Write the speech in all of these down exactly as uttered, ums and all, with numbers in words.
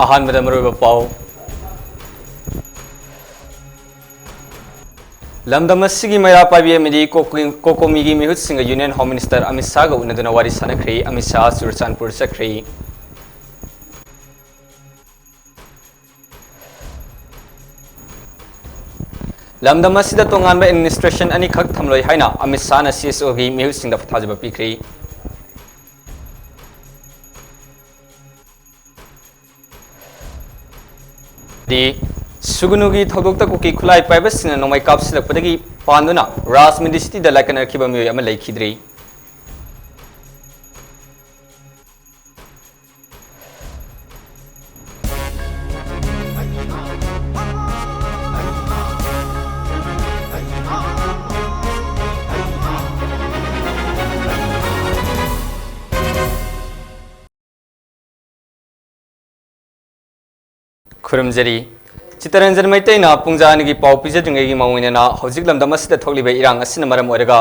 ꯑꯍꯥꯟꯕꯗ ꯃꯔꯨꯑꯣꯏꯕ ꯄꯥꯎ꯫ ꯂꯝꯗꯝ ꯑꯁꯤꯒꯤ ꯃꯩꯔꯥ ꯄꯥꯏꯕꯤ ꯑꯃꯗꯤ ꯀꯣꯀꯣ-, ꯀꯣꯀꯣꯃꯤꯒꯤ ꯃꯤꯍꯨꯠꯁꯤꯡꯒ Union Home Minister ꯑꯃꯤꯠ ꯁꯥꯍꯒ ꯎꯅꯗꯨꯅ ꯋꯥꯔꯤ ꯁꯥꯟꯅꯈ꯭ꯔꯦ꯫ ꯑꯃꯤꯠ ꯁꯥꯍ ꯆꯨꯔꯆꯥꯟꯄꯨꯔ ꯆꯠꯈ꯭ꯔꯦ꯫ ꯂꯝꯗꯝ ꯑꯁꯤꯗ ꯇꯣꯉꯥꯟꯕ administration ꯑꯅꯤꯈꯛ ꯊꯝꯂꯣꯏ ꯍꯥꯏꯅ ꯑꯃꯤꯠ ꯁꯥꯍꯅ CSOꯒꯤ ꯃꯤꯍꯨꯠꯁꯤꯡꯗ ꯊꯥꯖꯕ ꯄꯤꯈ꯭ꯔꯦ꯫ ꯗꯤ, ꯁꯨꯒꯅꯨꯒꯤ ꯊꯧꯗꯣꯛꯇ ꯀꯨꯀꯤ ꯈꯨꯠꯂꯥꯏ ꯄꯥꯏꯕꯁꯤꯡꯅ ꯅꯣꯡꯃꯩ ꯀꯥꯞꯁꯤꯜꯂꯛꯄꯗꯒꯤ ꯄꯥꯟꯗꯨꯅ ꯔꯥꯖꯃꯟꯗꯤ cityꯗ ꯂꯥꯏꯀꯠꯅꯔꯛꯈꯤꯕ ꯃꯤꯑꯣꯏ ꯑꯃ ꯂꯩꯈꯤꯗ꯭ꯔꯤ꯫ ꯈꯨꯔꯨꯝꯖꯔꯤ꯫ ꯆꯤꯇꯔꯟꯖꯟ ꯃꯩꯇꯩꯅ ꯄꯨꯡꯖꯥ ꯑꯅꯤꯒꯤ ꯄꯥꯎ ꯄꯤꯖꯗ꯭ꯔꯤꯉꯩꯒꯤ ꯃꯃꯥꯡ ꯑꯣꯏꯅ ꯍꯧꯖꯤꯛ ꯂꯝꯗꯝ ꯑꯁꯤꯗ ꯊꯣꯛꯂꯤꯕ ꯏꯔꯥꯡ ꯑꯁꯤꯅ ꯃꯔꯝ ꯑꯣꯏꯔꯒ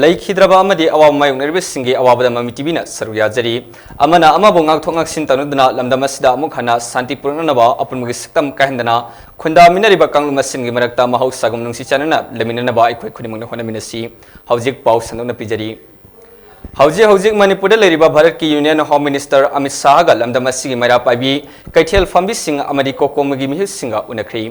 ꯂꯩꯈꯤꯗ꯭ꯔꯕ ꯑꯃꯗꯤ ꯑꯋꯥꯕ ꯃꯥꯌꯣꯛꯅꯔꯤꯕꯁꯤꯡꯒꯤ ꯑꯋꯥꯕꯗ ꯃꯃꯤ ꯇꯤꯚꯤꯅ ꯁꯔꯨꯛ ꯌꯥꯖꯔꯤ꯫ ꯑꯃꯅ ꯑꯃꯕꯨ ꯉꯥꯛꯊꯣꯛ ꯉꯥꯛꯁꯤꯟ ꯇꯧꯅꯗꯨꯅ ꯂꯝꯗꯝ ꯑꯁꯤꯗ ꯑꯃꯨꯛ ꯍꯟꯅ ꯁꯥꯟꯇꯤ ꯄꯨꯔꯛꯅꯅꯕ ꯑꯄꯨꯟꯕꯒꯤ ꯁꯛꯇꯝ ꯀꯥꯏꯍꯟꯗꯅ ꯈꯨꯟꯗꯥꯃꯤꯟꯅꯔꯤꯕ ꯀꯥꯡꯂꯨꯞ ꯃꯁꯦꯟꯒꯤ ꯃꯔꯛꯇ ꯃꯍꯧꯁꯥꯒꯨꯝ ꯅꯨꯡꯁꯤ ꯆꯥꯟꯅꯅ ꯂꯩꯃꯤꯟꯅꯅꯕ ꯑꯩꯈꯣꯏ ꯈꯨꯗꯤꯡꯃꯛꯅ ꯍꯣꯠꯅꯃꯤꯟꯅꯁꯤ꯫ ꯍꯧꯖꯤꯛ ꯄꯥꯎ ꯁꯟꯗꯣꯛꯅ ꯄꯤꯖꯔꯤ꯫ ꯍꯧꯖꯤꯛ ꯍꯧꯖꯤꯛ ꯃꯅꯤꯄꯨꯔꯗ ꯂꯩꯔꯤꯕ ꯚꯥꯔꯠꯀꯤ Union Home Minister ꯑꯃꯤꯠ ꯁꯥꯍꯒ ꯂꯝꯗꯝ ꯑꯁꯤꯒꯤ ꯃꯩꯔꯥ ꯄꯥꯏꯕꯤ ꯀꯩꯊꯦꯜ ꯐꯝꯕꯤꯁꯤꯡ ꯑꯃꯗꯤ ꯀꯣꯀꯣꯃꯤꯒꯤ ꯃꯤꯍꯨꯠꯁꯤꯡꯒ ꯎꯅꯈ꯭ꯔꯤ꯫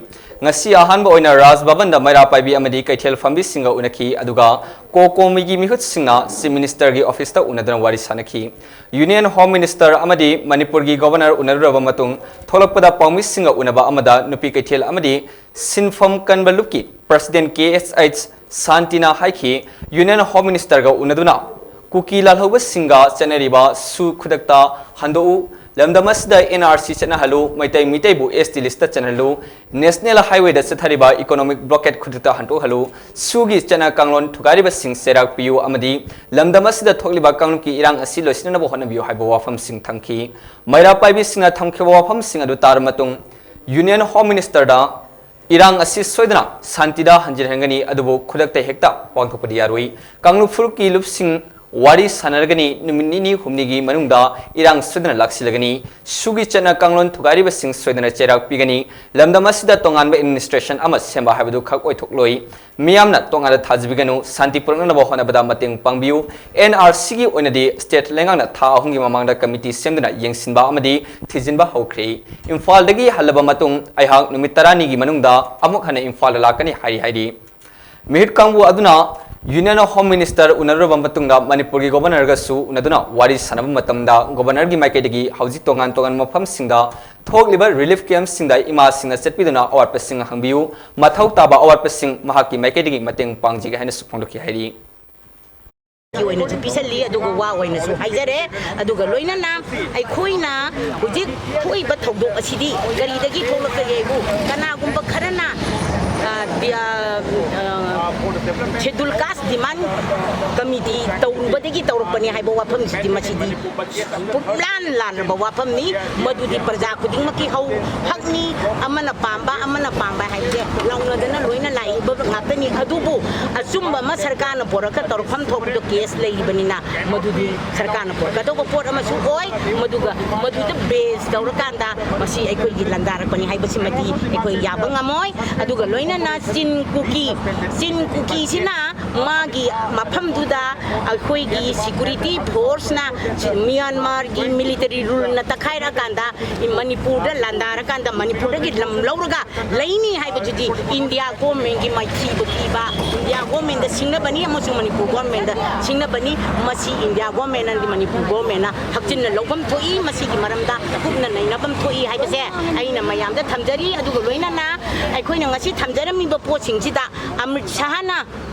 ꯉꯁꯤ ꯑꯍꯥꯟꯕ ꯑꯣꯏꯅ ꯔꯥꯖ ꯚꯕꯟꯗ ꯃꯩꯔꯥ ꯄꯥꯏꯕꯤ ꯑꯃꯗꯤ ꯀꯩꯊꯦꯜ ꯐꯝꯕꯤꯁꯤꯡꯒ ꯎꯅꯈꯤ, ꯑꯗꯨꯒ ꯀꯣꯀꯣꯃꯤꯒꯤ ꯃꯤꯍꯨꯠꯁꯤꯡꯅ Chief Ministerꯒꯤ officeꯇ ꯎꯅꯗꯨꯅ ꯋꯥꯔꯤ ꯁꯥꯅꯈꯤ꯫ Union Home Minister ꯑꯃꯗꯤ ꯃꯅꯤꯄꯨꯔꯒꯤ Governor ꯎꯅꯔꯨꯔꯕ ꯃꯇꯨꯡ ꯊꯣꯛꯂꯛꯄꯗ ꯄꯥꯎꯃꯤꯁꯤꯡꯒ ꯎꯅꯕ ꯑꯃꯗ ꯅꯨꯄꯤ ꯀꯩꯊꯦꯜ ꯑꯃꯗꯤ ꯁꯤꯟꯐꯝ ꯀꯟꯕ ꯂꯨꯞꯀꯤ President ꯀꯦ ꯑꯦꯁ ꯑꯩꯆ ꯁꯥꯟꯇꯤꯅ ꯍꯥꯏꯈꯤ, Union Home Ministerꯒ ꯎꯅꯗꯨꯅ ꯀꯨꯀꯤ ꯂꯥꯜꯍꯧꯕꯁꯤꯡꯒ ꯆꯠꯅꯔꯤꯕ ꯁꯨ ꯈꯨꯗꯛꯇ ꯍꯟꯗꯣꯛꯎ, ꯂꯝꯗꯝ ꯑꯁꯤꯗ NRC ꯆꯠꯅꯍꯜꯂꯨ, ꯃꯩꯇꯩ ꯃꯤꯇꯩꯕꯨ ST listꯇ ꯆꯟꯍꯜꯂꯨ, National Highwayꯗ ꯆꯠꯊꯔꯤꯕ economic blockade ꯈꯨꯗꯛꯇ ꯍꯟꯗꯣꯛꯍꯜꯂꯨ, ꯁꯨꯒꯤ ꯆꯠꯅ ꯀꯥꯡꯂꯣꯟ ꯊꯨꯒꯥꯏꯔꯤꯕꯁꯤꯡ ꯆꯩꯔꯥꯛ ꯄꯤꯌꯨ ꯑꯃꯗꯤ ꯂꯝꯗꯝ ꯑꯁꯤꯗ ꯊꯣꯛꯂꯤꯕ ꯀꯥꯡꯂꯨꯞꯀꯤ ꯏꯔꯥꯡ ꯑꯁꯤ ꯂꯣꯏꯁꯤꯟꯅꯕ ꯍꯣꯠꯅꯕꯤꯌꯨ ꯍꯥꯏꯕ ꯋꯥꯐꯝꯁꯤꯡ ꯊꯝꯈꯤ꯫ ꯃꯩꯔꯥ ꯄꯥꯏꯕꯤꯁꯤꯡꯅ ꯊꯝꯈꯤꯕ ꯋꯥꯐꯝꯁꯤꯡ ꯑꯗꯨ ꯇꯥꯔꯕ ꯃꯇꯨꯡ Union Home Ministerꯗ ꯏꯔꯥꯡ ꯑꯁꯤ ꯁꯣꯏꯗꯅ ꯁꯥꯟꯇꯤꯗ ꯍꯟꯖꯤꯟꯍꯟꯒꯅꯤ, ꯑꯗꯨꯕꯨ ꯈꯨꯗꯛꯇ ꯍꯦꯛꯇ ꯄꯥꯡꯊꯣꯛꯄꯗꯤ ꯌꯥꯔꯣꯏ꯫ ꯀꯥꯡꯂꯨꯞ ꯐꯨꯔꯨꯞꯀꯤ ꯂꯨꯞꯁꯤꯡ ꯋꯥꯔꯤ ꯁꯥꯟꯅꯔꯒꯅꯤ꯫ ꯅꯨꯃꯤꯠ ꯅꯤꯅꯤ ꯍꯨꯝꯅꯤꯒꯤ ꯃꯅꯨꯡꯗ ꯏꯔꯥꯡ ꯁꯣꯏꯗꯅ ꯂꯥꯛꯁꯤꯜꯂꯒꯅꯤ꯫ ꯁꯨꯒꯤ ꯆꯠꯅ ꯀꯥꯡꯂꯣꯟ ꯊꯨꯒꯥꯏꯔꯤꯕꯁꯤꯡ ꯁꯣꯏꯗꯅ ꯆꯩꯔꯥꯛ ꯄꯤꯒꯅꯤ꯫ ꯂꯝꯗꯝ ꯑꯁꯤꯗ ꯇꯣꯉꯥꯟꯕ ꯑꯦꯗꯃꯤꯅꯤꯁꯇ꯭ꯔꯦꯁꯟ ꯑꯃ ꯁꯦꯝꯕ ꯍꯥꯏꯕꯗꯨ ꯈꯛ ꯑꯣꯏꯊꯣꯛꯂꯣꯏ꯫ ꯃꯤꯌꯥꯝꯅ ꯇꯣꯉꯥꯟꯅ ꯊꯥꯖꯕꯤꯒꯅꯨ꯫ ꯁꯥꯟꯇꯤ ꯄꯨꯔꯛꯅꯅꯕ ꯍꯣꯠꯅꯕꯗ ꯃꯇꯦꯡ ꯄꯥꯡꯕꯤꯌꯨ꯫ ꯑꯦꯟ ꯑꯥꯔ ꯁꯤꯒꯤ ꯑꯣꯏꯅꯗꯤ ꯁ꯭ꯇꯦꯠ ꯂꯩꯉꯥꯛꯅ ꯊꯥ ꯑꯍꯨꯝꯒꯤ ꯃꯃꯥꯡꯗ ꯀꯃꯤꯇꯤ ꯁꯦꯝꯗꯨꯅ ꯌꯦꯡꯁꯤꯟꯕ ꯑꯃꯗꯤ ꯊꯤꯖꯤꯟꯕ ꯍꯧꯈ꯭ꯔꯦ꯫ ꯏꯝꯐꯥꯜꯗꯒꯤ ꯍꯜꯂꯕ ꯃꯇꯨꯡ ꯑꯩꯍꯥꯛ ꯅꯨꯃꯤꯠ ꯇꯔꯥꯅꯤꯒꯤ ꯃꯅꯨꯡꯗ ꯑꯃꯨꯛ ꯍꯟꯅ ꯏꯝꯐꯥꯜꯗ ꯂꯥꯛꯀꯅꯤ ꯍꯥꯏꯔꯤ ꯍꯥꯏꯔꯤ꯫ ꯃꯤꯍꯨꯠ ꯀꯥꯡꯕꯨ ꯑꯗꯨꯅ Union Home Minister ꯎꯅꯔꯨꯔꯕ ꯃꯇꯨꯡꯗ ꯃꯅꯤꯄꯨꯔꯒꯤ ꯒꯣꯕꯔꯅꯔꯒꯁꯨ ꯎꯅꯗꯨꯅ ꯋꯥꯔꯤ ꯁꯥꯟꯅꯕ ꯃꯇꯝꯗ ꯒꯣꯕꯔꯅꯔꯒꯤ ꯃꯥꯏꯀꯩꯗꯒꯤ ꯍꯧꯖꯤꯛ ꯇꯣꯉꯥꯟ ꯇꯣꯉꯥꯟꯕ ꯃꯐꯝꯁꯤꯡꯗ ꯊꯣꯛꯂꯤꯕ ꯔꯤꯂꯤꯐ ꯀꯦꯝꯞꯁꯤꯡꯗ ꯏꯃꯥꯁꯤꯡꯅ ꯆꯠꯄꯤꯗꯨꯅ ꯑꯋꯥꯠꯄꯁꯤꯡ ꯍꯪꯕꯤꯌꯨ, ꯃꯊꯧ ꯇꯥꯕ ꯑꯋꯥꯠꯄꯁꯤꯡ ꯃꯍꯥꯛꯀꯤ ꯃꯥꯏꯀꯩꯗꯒꯤ ꯃꯇꯦꯡ ꯄꯥꯡꯖꯒꯦ ꯍꯥꯏꯅꯁꯨ ꯐꯣꯡꯗꯣꯛꯈꯤ ꯍꯥꯏꯔꯤ꯫ ꯑꯣꯏꯅꯁꯨ ꯄꯤꯁꯜꯂꯤ, ꯑꯗꯨꯒ ꯋꯥ ꯑꯣꯏꯅꯁꯨ ꯍꯥꯏꯖꯔꯦ꯫ ꯑꯗꯨꯒ ꯂꯣꯏꯅꯅ ꯑꯩꯈꯣꯏꯅ ꯍꯧꯖꯤꯛ ꯊꯣꯛꯏꯕ ꯊꯧꯗꯣꯛ ꯑꯁꯤꯗꯤ ꯀꯔꯤꯗꯒꯤ ꯊꯣꯛꯂꯛꯀꯒꯦ ꯍꯥꯏꯕꯨ, ꯀꯅꯥꯒꯨꯝꯕ ꯈꯔꯅ ꯁꯦꯗꯨꯜ ꯀꯥꯁ ꯗꯤꯃꯥꯟ ꯀꯃꯤꯇꯤ ꯇꯧꯔꯨꯕꯗꯒꯤ ꯇꯧꯔꯛꯄꯅꯤ ꯍꯥꯏꯕ ꯋꯥꯐꯝꯁꯤꯗꯤ ꯃꯁꯤꯗꯤ ꯄꯨꯝꯂꯥꯟ ꯂꯥꯟꯂꯕ ꯋꯥꯐꯝꯅꯤ꯫ ꯃꯗꯨꯗꯤ ꯄ꯭ꯔꯖꯥ ꯈꯨꯗꯤꯡꯃꯛꯀꯤ ꯍꯧ ꯍꯛꯅꯤ꯫ ꯑꯃꯅ ꯄꯥꯝꯕ, ꯑꯃꯅ ꯄꯥꯝꯕ ꯍꯥꯏꯕꯁꯦ ꯂꯥꯎꯅꯗꯅ ꯂꯣꯏꯅ ꯂꯥꯛꯏꯕ ꯉꯥꯛꯇꯅꯤ꯫ ꯑꯗꯨꯕꯨ ꯑꯆꯨꯝꯕ ꯑꯃ ꯁꯔꯀꯥꯔꯅ ꯄꯣꯔꯛꯀ ꯇꯧꯔꯛꯐꯝ ꯊꯣꯛꯄꯗꯣ ꯀꯦꯁ ꯂꯩꯔꯤꯕꯅꯤꯅ ꯃꯗꯨꯗꯤ ꯁꯔꯀꯥꯔꯅ ꯄꯣꯔꯛꯀꯗꯧꯕ ꯄꯣꯠ ꯑꯃꯁꯨ ꯑꯣꯏ꯫ ꯃꯗꯨꯒ ꯃꯗꯨꯗ ꯕꯦꯁ ꯇꯧꯔꯀꯥꯟꯗ ꯃꯁꯤ ꯑꯩꯈꯣꯏꯒꯤ ꯂꯥꯟꯗꯥꯔꯛꯄꯅꯤ ꯍꯥꯏꯕꯁꯤꯃꯗꯤ ꯑꯩꯈꯣꯏ ꯌꯥꯕ ꯉꯝꯃꯣꯏ꯫ ꯑꯗꯨꯒ ꯂꯣꯏꯅꯅ ꯆꯤꯟ ꯀꯨꯀꯤ, ꯆꯤꯟ ꯀꯨꯀꯤꯁꯤꯅ ꯃꯥꯒꯤ ꯃꯐꯝꯗꯨꯗ ꯑꯩꯈꯣꯏꯒꯤ ꯁꯤꯀ꯭ꯌꯨꯔꯤꯇꯤ ꯐꯣꯔꯁꯅ ꯃ꯭ꯌꯥꯟꯃꯥꯔꯒꯤ ꯃꯤꯂꯤꯇꯔꯤ ꯔꯨꯜꯅ ꯇꯛꯈꯥꯏꯔꯀꯥꯟꯗ ꯃꯅꯤꯄꯨꯔꯗ ꯂꯥꯟꯗꯥꯔꯀꯥꯟꯗ ꯃꯅꯤꯄꯨꯔꯗꯒꯤ ꯂꯝ ꯂꯧꯔꯒ ꯂꯩꯅꯤ ꯍꯥꯏꯕꯗꯨꯗꯤ ꯏꯟꯗꯤꯌꯥ ꯒꯣꯔꯃꯦꯟꯒꯤ ꯃꯥꯏꯊꯤꯕ ꯄꯤꯕ, ꯏꯟꯗꯤꯌꯥ ꯒꯣꯔꯃꯦꯟꯗ ꯁꯤꯡꯅꯕꯅꯤ ꯑꯃꯁꯨꯡ ꯃꯅꯤꯄꯨꯔ ꯒꯣꯔꯃꯦꯟꯗ ꯁꯤꯡꯅꯕꯅꯤ꯫ ꯃꯁꯤ ꯏꯟꯗꯤꯌꯥ ꯒꯣꯔꯃꯦꯟꯅꯗꯤ ꯃꯅꯤꯄꯨꯔ ꯒꯣꯔꯃꯦꯟꯅ ꯍꯛꯆꯤꯟꯅ ꯂꯧꯐꯝ ꯊꯣꯛꯏ꯫ ꯃꯁꯤꯒꯤ ꯃꯔꯝꯗ ꯀꯨꯞꯅ ꯅꯩꯅꯐꯝ ꯊꯣꯛꯏ ꯍꯥꯏꯕꯁꯦ ꯑꯩꯅ ꯃꯌꯥꯝꯗ ꯊꯝꯖꯔꯤ꯫ ꯑꯗꯨꯒ ꯂꯣꯏꯅꯅ ꯑꯩꯈꯣꯏꯅ ꯉꯁꯤ ꯊꯝꯖꯔꯝꯃꯤꯕ ꯄꯣꯠꯁꯤꯡꯁꯤꯗ ꯑꯃꯤꯠ ꯁꯍꯥꯅ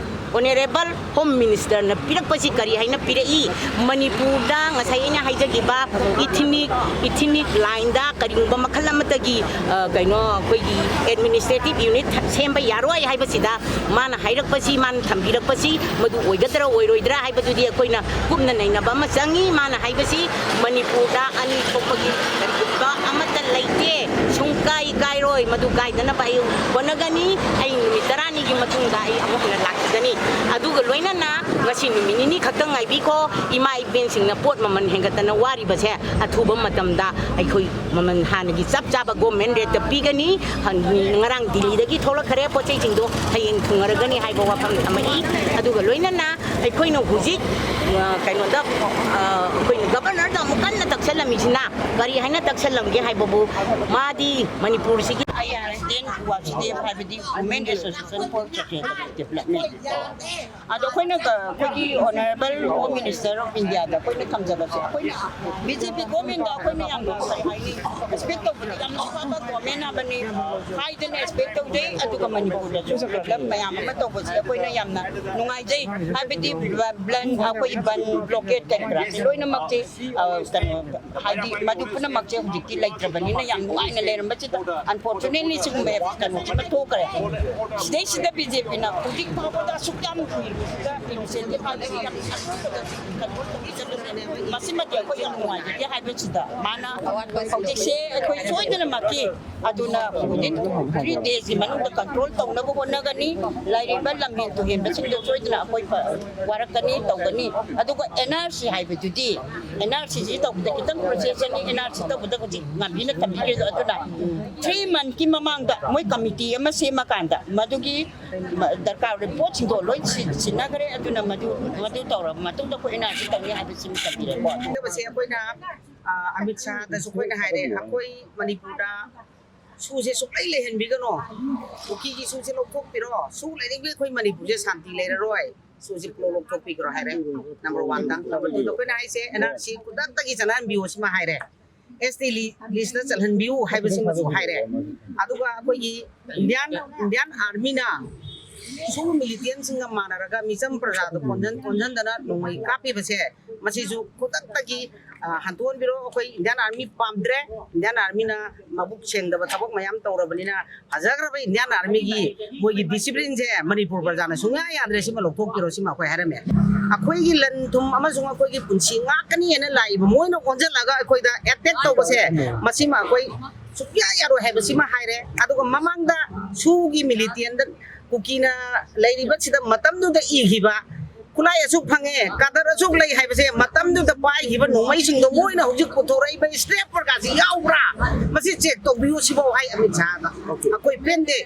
ꯑꯣꯅꯔꯦꯕꯜ ꯍꯣꯝ ꯃꯤꯅꯤꯁꯇꯔꯅ ꯄꯤꯔꯛꯄꯁꯤ ꯀꯔꯤ ꯍꯥꯏꯅ ꯄꯤꯔꯛꯏ? ꯃꯅꯤꯄꯨꯔꯗ ꯉꯁꯥꯏ ꯑꯩꯅ ꯍꯥꯏꯖꯈꯤꯕ ꯏꯊꯤꯅꯤꯛ, ꯏꯊꯤꯅꯤꯛ ꯂꯥꯏꯟꯗ ꯀꯔꯤꯒꯨꯝꯕ ꯃꯈꯜ ꯑꯃꯠꯇꯒꯤ, ꯑ, ꯀꯩꯅꯣ, ꯑꯩꯈꯣꯏꯒꯤ ꯑꯦꯗꯃꯤꯅꯤꯁꯇ꯭ꯔꯦꯇꯤꯚ ꯌꯨꯅꯤꯠ ꯁꯦꯝꯕ ꯌꯥꯔꯣꯏ ꯍꯥꯏꯕꯁꯤꯗ ꯃꯥꯅ ꯍꯥꯏꯔꯛꯄꯁꯤ, ꯃꯥꯅ ꯊꯝꯕꯤꯔꯛꯄꯁꯤ ꯃꯗꯨ ꯑꯣꯏꯒꯗ꯭ꯔꯥ ꯑꯣꯏꯔꯣꯏꯗ꯭ꯔꯥ ꯍꯥꯏꯕꯗꯨꯗꯤ ꯑꯩꯈꯣꯏꯅ ꯀꯨꯞꯅ ꯅꯩꯅꯕ ꯑꯃ ꯆꯪꯉꯤ꯫ ꯃꯥꯅ ꯍꯥꯏꯕꯁꯤ ꯃꯅꯤꯄꯨꯔꯗ ꯑꯅꯤ ꯊꯣꯛꯄꯒꯤ ꯀꯔꯤꯒꯨꯝꯕ ꯑꯃꯠꯇ ꯂꯩꯇꯦ, ꯁꯨꯡꯀꯥꯏ ꯀꯥꯏꯔꯣꯏ꯫ ꯍꯣꯏ, ꯃꯗꯨ ꯀꯥꯏꯗꯅꯕ ꯑꯩ ꯍꯣꯠꯅꯒꯅꯤ꯫ ꯑꯩ ꯅꯨꯃꯤꯠ ꯇꯔꯥꯅꯤꯒꯤ ꯃꯇꯨꯡꯗ ꯑꯩ ꯑꯃꯨꯛ ꯍꯟꯅ ꯂꯥꯛꯈꯤꯒꯅꯤ꯫ ꯑꯗꯨꯒ ꯂꯣꯏꯅꯅ ꯉꯁꯤ ꯅꯨꯃꯤꯠ ꯅꯤꯅꯤ ꯈꯛꯇꯪ ꯉꯥꯏꯕꯤꯈꯣ꯫ ꯏꯃꯥ ꯏꯕꯦꯟꯁꯤꯡꯅ ꯄꯣꯠ ꯃꯃꯜ ꯍꯦꯟꯒꯠꯇꯅ ꯋꯥꯔꯤꯕꯁꯦ ꯑꯊꯨꯕ ꯃꯇꯝꯗ ꯑꯩꯈꯣꯏ ꯃꯃꯜ ꯍꯥꯟꯅꯒꯤ ꯆꯞ ꯆꯥꯕ government rate ꯇ ꯄꯤꯒꯅꯤ꯫ ꯍꯟ-, ꯉꯔꯥꯡ ꯗꯤꯜꯂꯤꯗꯒꯤ ꯊꯣꯛꯂꯛꯈ꯭ꯔꯦ, ꯄꯣꯠ ꯆꯩꯁꯤꯡꯗꯣ ꯍꯌꯦꯡ ꯊꯨꯡꯉꯔꯒꯅꯤ ꯍꯥꯏꯕ ꯋꯥꯐꯝ ꯊꯝꯃꯛꯏ꯫ ꯑꯗꯨꯒ ꯂꯣꯏꯅꯅ ꯑꯩꯈꯣꯏꯅ ꯍꯧꯖꯤꯛ, ꯑ, ꯀꯩꯅꯣꯗ, ꯑ, ꯑꯩꯈꯣꯏꯅ governor ꯗ ꯑꯃꯨꯛ ꯀꯟꯅ ꯇꯛꯁꯜꯂꯝꯃꯤꯁꯤꯅ ꯀꯔꯤ ꯍꯥꯏꯅ ꯇꯛꯁꯜꯂꯝꯒꯦ ꯍꯥꯏꯕꯕꯨ, ꯃꯥꯗꯤ ꯃꯅꯤꯄꯨꯔꯁꯤꯒꯤ President ꯋꯥꯁꯨꯗꯦꯕ ꯍꯥꯏꯕꯗꯤ Women Association for Social Development꯫ ꯑꯗꯣ ꯑꯩꯈꯣꯏꯅ ꯀ-, ꯑꯩꯈꯣꯏꯒꯤ Honourable Home Minister of India ꯗ ꯑꯩꯈꯣꯏꯅ ꯊꯝꯖꯕꯁꯦ, ꯑꯩꯈꯣꯏꯅ BJP government ꯗ ꯑꯩꯈꯣꯏꯅ ꯌꯥꯝꯅ, ꯀꯔꯤ ꯍꯥꯏꯅꯤ, expect ꯇꯧꯕꯗ ꯌꯥꯝꯅ ꯑꯐꯕ government ꯑꯃꯅꯤ ꯍꯥꯏꯗꯅ expect ꯇꯧꯖꯩ꯫ ꯑꯗꯨꯒ ꯃꯅꯤꯄꯨꯔꯗꯁꯨ problem ꯃꯌꯥꯝ ꯑꯃ ꯇꯧꯕꯁꯦ ꯑꯩꯈꯣꯏꯅ ꯌꯥꯝꯅ ꯅꯨꯡꯉꯥꯏꯖꯩ꯫ ꯍꯥꯏꯕꯗꯤ ꯕ-, ꯕ꯭ꯂꯟ, ꯑꯩꯈꯣꯏꯒꯤ ꯕꯟ, blockade ꯀꯔꯤ ꯀꯔꯥꯁꯦ ꯂꯣꯏꯅꯃꯛꯁꯦ, ꯑ, ꯀꯩꯅꯣ, ꯍꯥꯏꯗꯤ ꯃꯗꯨ ꯄꯨꯝꯅꯃꯛꯁꯦ ꯍꯧꯖꯤꯛꯇꯤ ꯂꯩꯇ꯭ꯔꯕꯅꯤꯅ ꯌꯥꯝ ꯅꯨꯡꯉꯥꯏꯅ ꯂꯩꯔꯝꯕꯁꯤꯗ, unfortunately ꯁꯤꯒꯨꯝꯕ ꯀꯩꯅꯣꯁꯤꯃ ꯊꯣꯛꯈ꯭ꯔꯦ꯫ ꯁꯤꯗꯩꯁꯤꯗ BJP ꯅ ꯍꯧꯖꯤꯛ ꯐꯥꯎꯕꯗ ꯑꯁꯨꯛ ꯌꯥꯝ ꯀꯨꯏꯔꯤꯕꯁꯤꯗ initiative ꯍꯥꯏꯕꯁꯤ ꯌꯥꯝ ꯑꯊꯨꯕꯗ ꯀꯩꯅꯣ ꯇꯧꯕꯤꯒꯗꯕꯅꯦ꯫ ꯃꯁꯤꯃꯗꯤ ꯑꯩꯈꯣꯏ ꯌꯥꯝ ꯅꯨꯡꯉꯥꯏꯖꯗꯦ ꯍꯥꯏꯕꯁꯤꯗ ꯃꯥꯅ ꯍꯧꯖꯤꯛꯁꯦ ꯑꯩꯈꯣꯏ ꯁꯣꯏꯗꯅꯃꯛꯀꯤ ꯑꯗꯨꯅ within three days ꯀꯤ ꯃꯅꯨꯡꯗ control ꯇꯧꯅꯕ ꯍꯣꯠꯅꯒꯅꯤ꯫ ꯂꯩꯔꯤꯕ ꯂꯝꯍꯦꯟ ꯇꯨꯍꯦꯟꯕꯁꯤꯡꯗꯣ ꯁꯣꯏꯗꯅ ꯑꯩꯈꯣꯏ ꯐ-, ꯋꯥꯔꯛꯀꯅꯤ, ꯇꯧꯒꯅꯤ꯫ ꯑꯗꯨꯒ NRC ꯍꯥꯏꯕꯗꯨꯗꯤ, NRC ꯁꯤ ꯇꯧꯕꯗ ꯈꯤꯇꯪ process ꯆꯪꯉꯤ꯫ NRC ꯇꯧꯕꯗ ꯍꯧꯖꯤꯛ ꯉꯥꯝꯕꯤꯅ ꯊꯝꯕꯤꯈ꯭ꯔꯤꯗꯣ, ꯑꯗꯨꯅ three month ꯀꯤ ꯃꯃꯥꯡꯗ ꯃꯣꯏ committee ꯑꯃ ꯁꯦꯝꯃꯀꯥꯟꯗ ꯃꯗꯨꯒꯤ ꯃ-, ꯗꯔꯀꯥꯔ ꯑꯣꯏꯕ ꯄꯣꯠꯁꯤꯡꯗꯣ ꯂꯣꯏ ꯁꯤ-, ꯁꯤꯟꯅꯈ꯭ꯔꯦ꯫ ꯑꯗꯨꯅ ꯃꯗꯨ, ꯃꯗꯨ ꯇꯧꯔꯕ ꯃꯇꯨꯡꯗ ꯑꯩꯈꯣꯏ NRC ꯇꯧꯅꯤ ꯍꯥꯏꯕꯁꯤꯃ ꯊꯝꯕꯤꯔꯦꯀꯣ꯫ ꯍꯥꯏꯔꯤꯕꯁꯦ ꯑꯩꯈꯣꯏꯅ, ꯑ, ꯑꯃꯤꯠ ꯁꯥꯍꯗꯁꯨ ꯑꯩꯈꯣꯏꯅ ꯍꯥꯏꯔꯦ, ꯑꯩꯈꯣꯏ ꯃꯅꯤꯄꯨꯔꯗ ꯁꯨꯁꯦ ꯁꯨꯡꯂꯩ ꯂꯩꯍꯟꯕꯤꯒꯅꯣ, ꯀꯨꯀꯤꯒꯤ ꯁꯨꯁꯦ ꯂꯧꯊꯣꯛꯄꯤꯔꯣ꯫ ꯁꯨ ꯂꯩꯔꯤꯉꯩ ꯑꯩꯈꯣꯏ ꯃꯅꯤꯄꯨꯔꯁꯦ ꯁꯥꯟꯇꯤ ꯂꯩꯔꯔꯣꯏ꯫ ꯁꯨꯁꯦ ꯄꯨꯂꯞ ꯂꯧꯊꯣꯛꯄꯤꯈ꯭ꯔꯣ ꯍꯥꯏꯔꯦ꯫ Number one ꯗ꯫ Number two ꯗ ꯑꯩꯈꯣꯏꯅ ꯍꯥꯏꯁꯦ NRC ꯈꯨꯗꯛꯇꯒꯤ ꯆꯠꯅꯍꯟꯕꯤꯌꯣ ꯁꯤꯃ ꯍꯥꯏꯔꯦ꯫ ST li-, list ꯇ ꯆꯜꯍꯟꯕꯤꯌꯨ ꯍꯥꯏꯕꯁꯤꯃꯁꯨ ꯍꯥꯏꯔꯦ꯫ ꯑꯗꯨꯒ ꯑꯩꯈꯣꯏꯒꯤ Indian, Indian Army ꯅ ꯁꯨ militant ꯁꯤꯡꯒ ꯃꯥꯟꯅꯔꯒ ꯃꯤꯆꯝ ꯄ꯭ꯔꯖꯥꯗ ꯀꯣꯟꯖꯟ-, ꯀꯣꯟꯖꯟꯗꯅ ꯅꯣꯡꯃꯩ ꯀꯥꯞꯄꯤꯕꯁꯦ, ꯃꯁꯤꯁꯨ ꯈꯨꯗꯛꯇꯒꯤ, ꯑ, ꯍꯟꯗꯣꯛꯍꯟꯕꯤꯔꯣ꯫ ꯑꯩꯈꯣꯏ Indian Army ꯄꯥꯝꯗ꯭ꯔꯦ꯫ Indian Army ꯅ ꯃꯕꯨꯛ ꯁꯦꯡꯗꯕ ꯊꯕꯛ ꯃꯌꯥꯝ ꯇꯧꯔꯕꯅꯤꯅ, ꯐꯖꯈ꯭ꯔꯕ Indian Army ꯒꯤ ꯃꯣꯏꯒꯤ discipline ꯁꯦ ꯃꯅꯤꯄꯨꯔ ꯄ꯭ꯔꯖꯥꯅ ꯁꯨꯡꯌꯥ ꯌꯥꯗ꯭ꯔꯦ꯫ ꯁꯤꯃ ꯂꯧꯊꯣꯛꯄꯤꯔꯣ, ꯁꯤꯃ ꯑꯩꯈꯣꯏ ꯍꯥꯏꯔꯝꯃꯦ꯫ ꯑꯩꯈꯣꯏꯒꯤ ꯂꯟ ꯊꯨꯝ ꯑꯃꯁꯨꯡ ꯑꯩꯈꯣꯏꯒꯤ ꯄꯨꯟꯁꯤ ꯉꯥꯛꯀꯅꯤ ꯍꯥꯏꯅ ꯂꯥꯛꯏꯕ ꯃꯣꯏꯅ ꯑꯣꯟꯁꯤꯜꯂꯒ ꯑꯩꯈꯣꯏꯗ attack ꯇꯧꯕꯁꯦ, ꯃꯁꯤꯃ ꯑꯩꯈꯣꯏ ꯁꯨꯛꯌꯥ ꯌꯥꯔꯣꯏ ꯍꯥꯏꯕꯁꯤꯃ ꯍꯥꯏꯔꯦ꯫ ꯑꯗꯨꯒ ꯃꯃꯥꯡꯗ ꯁꯨꯒꯤ ꯃꯤꯂꯤꯇꯦꯟꯗ ꯀꯨꯀꯤꯅ ꯂꯩꯔꯤꯕꯁꯤꯗ ꯃꯇꯝꯗꯨꯗ ꯏꯈꯤꯕ ꯈꯨꯠꯂꯥꯏ ꯑꯁꯨꯛ ꯐꯪꯉꯦ, ꯀꯥꯗꯔ ꯑꯁꯨꯛ ꯂꯩ ꯍꯥꯏꯕꯁꯦ ꯃꯇꯝꯗꯨꯗ ꯄꯥꯏꯈꯤꯕ ꯅꯣꯡꯃꯩꯁꯤꯡꯗꯣ ꯃꯣꯏꯅ ꯍꯧꯖꯤꯛ ꯄꯨꯊꯣꯔꯛꯏꯕ ꯁ꯭ꯅꯥꯏꯄꯔꯒꯁꯤ ꯌꯥꯎꯕ꯭ꯔꯥ? ꯃꯁꯤ ꯆꯦꯛ ꯇꯧꯕꯤꯌꯨ ꯁꯤꯐꯥꯎ ꯍꯥꯏ ꯑꯃꯤꯠ ꯁꯥꯍꯗ꯫ ꯑꯩꯈꯣꯏ ꯄꯦꯟꯗꯦ꯫